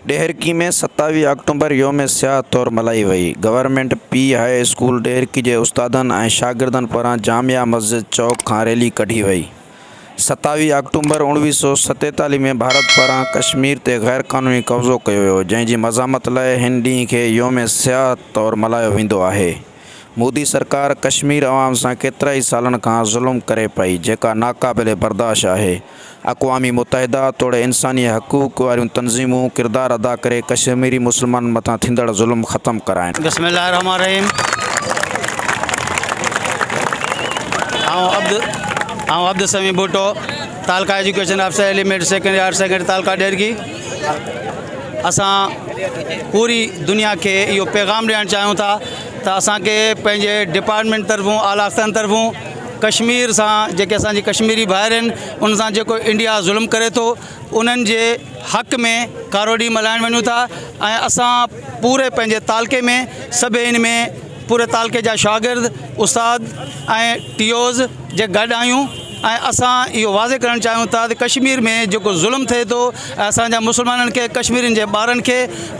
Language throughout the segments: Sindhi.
ڏهرڪي ۾ 27 آڪٽومبر يوم سياح طور ملهائي وئي. Government P high school Daharki جي استادن ۽ شاگردن پاران جامعه مسجد چوڪ کان ريلي ڪڍي وئي. 27 آڪٽومبر 1947 ۾ ڀارت پاران ڪشمير تي غير قانوني قبضو ڪيو ويو جنهن جي مزاحمت لاء هن ڏينهن کي يوم سياح طور ملهايو ويندو آهي. مودي سرڪار ڪشمير عوام سان ڪيترائي سالن کان ظلم ڪري پئي جيڪا ناقابل برداشت آهي، اقوام متحده توڙي انساني حقوق واريون تنظيمون ڪردار ادا ڪري ڪشميري مسلمانن مٿان ٿيندڙ ظلم ختم ڪرائين. بسم الله الرحمٰن الرحيم آئون عبد آئون عبدالسميع ڀٽو تعلقه education officer elementary secondary higher secondary تعلقه ڏيرگي اسان پوري دنيا کي اهو پيغام ڏيڻ چاهيون ٿا ته اسان کي پنهنجي ڊپارٽمينٽ طرفون اعليٰ افسرن طرفون ڪشمير سان جيڪي اسان جي ڪشميري ڀائر آهن ان سان جيڪو انڊيا ظلم ڪري ٿو انهن جي حق ۾ ڪارو ڏينهن ملهائڻ وڃون ٿا ۽ اسان پوري پنهنجي تعلقي ۾ سڀئي ۾ پوري تعلقي جا شاگرد استاد ۽ ٽي اوز جي گڏ آهيون ۽ اسان اهو واضح ڪرڻ چاهيون ٿا ته ڪشمير ۾ جيڪو ظلم ٿئي ٿو ۽ اسان جا مسلمانن کي ڪشميرين جي ٻارن کي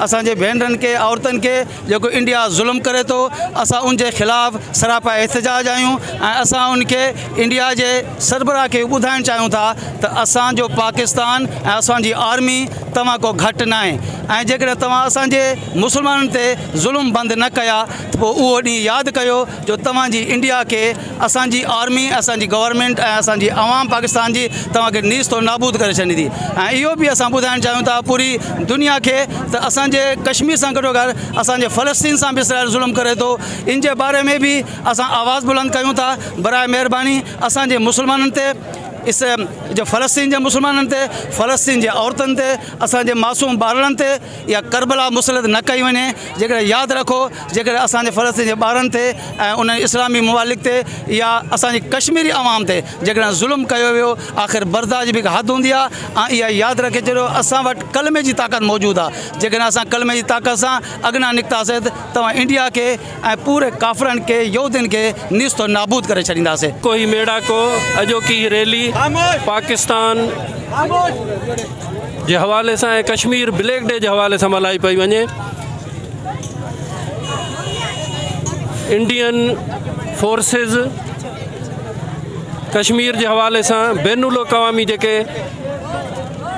اسان جي ڀينرن کي عورتن کي جيڪو انڊيا ظلم ڪري ٿو اسان ان جي خلاف سراپا احتجاج آهيون ۽ اسان ان کي انڊيا جي سربراهه کي ٻڌائڻ چاهيون ٿا ته اسان جو پاڪستان ۽ اسان جي آرمي توهان کو گهٽ ناهي ۽ جيڪڏهن توهان اسان جي مسلمانن تي ظلم بند نه ڪيا ته پوء اهو ڏينهن ياد ڪيو جو توهان جي انڊيا کي اسان جي آرمي اسان جي گورنمينٽ ۽ اسان جي عوام پاڪستان جي توهان کي نيست و نابود ڪري ڇڏيندي ۽ اهو به اسان ٻڌائڻ چاهيون ٿا پوري دنيا کي ته اسان جي ڪشمير سان گڏو گڏ اسان جي فلسطين سان به اسرائيل ظلم ڪري ٿو ان جي باري ۾ به اسان آواز بلند ڪيون ٿا براء مهرباني اسان جي مسلمانن تي اس جو فلسطين جي مسلمانن تي فلسطين جي عورتن تي اسان جي معصوم ٻارڙن تي اها ڪربلا مسلط نه ڪئي وڃي جيڪڏهن ياد رکو جيڪڏهن اسان جي فلسطين جي ٻارن تي ۽ انهن اسلامي ممالڪ تي يا اسان جي ڪشميري عوام تي جيڪڏهن ظلم ڪيو ويو آخر برداشت جي به هڪ حد هوندي آهي ۽ اها ياد رکي ڇڏيو اسان وٽ ڪلمي جي طاقت موجود آهي جيڪڏهن اسان ڪلمي جي طاقت سان اڳنا نڪتاسي ته توهان انڊيا کي ۽ پوري ڪافرن کي يهودين کي نيست و نابود ڪري ڇڏينداسين. ڪوهي ميڙاڪو اڄوڪي هي ريلي پاڪستان جي حوالي سان ۽ ڪشمير بليڪ ڊي جي حوالي سان ملهائي پئي وڃي. انڊين فورسز ڪشمير جي حوالي سان بين الاقوامي جيڪي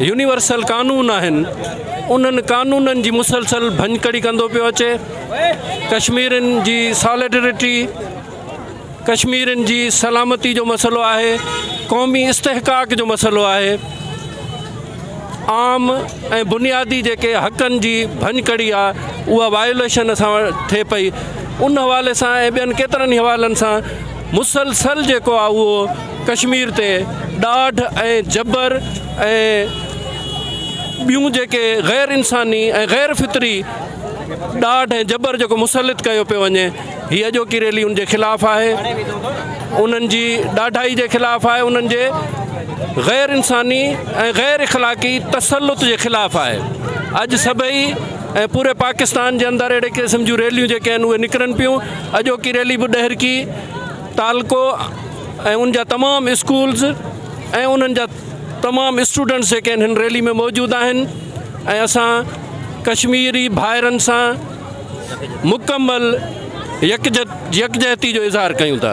يونيورسل قانون آهن انهن قانونن جي مسلسل ڀڃڪڙي ڪندو پيو اچي. ڪشميرين جي ساليڊرٽي ڪشميرين جي سلامتي جو مسئلو آهي، قومي استحقاق جو مسئلو آهي، عام ۽ بنيادي جيڪي حقن جي ڀڃڪڙي آهي اها وايوليشن اسان وٽ ٿئي پئي ان حوالي سان ۽ ٻين ڪيترن ئي حوالن سان مسلسل جيڪو آهي اهو ڪشمير تي ڏاڍ ۽ جبر ۽ ٻيون جيڪي غير انساني ۽ غير فطري ڏاڍ ۽ جبر جيڪو مسلط ڪيو پيو وڃي هي اڄوڪي ريلي ان جي خلاف آهي انهن جي ڏاڍائي جي خلاف آهي انهن جي غير انساني ۽ غير اخلاقي تسلط جي خلاف آهي اڄ سڀئي ۽ پوري پاڪستان جي اندر اهڙي قسم جون ريليون جيڪي آهن اهي نڪرن پيون اڄوڪي ريلي به ڏهرڪي تعلقو ۽ ان جا تمام اسڪولز ۽ انهن جا تمام اسٽوڊنٽس جيڪي آهن هن ريلي ۾ موجود آهن ۽ اسان ڪشميري ڀائرن سان مڪمل يڪجهتي جو اظهار ڪيون ٿا.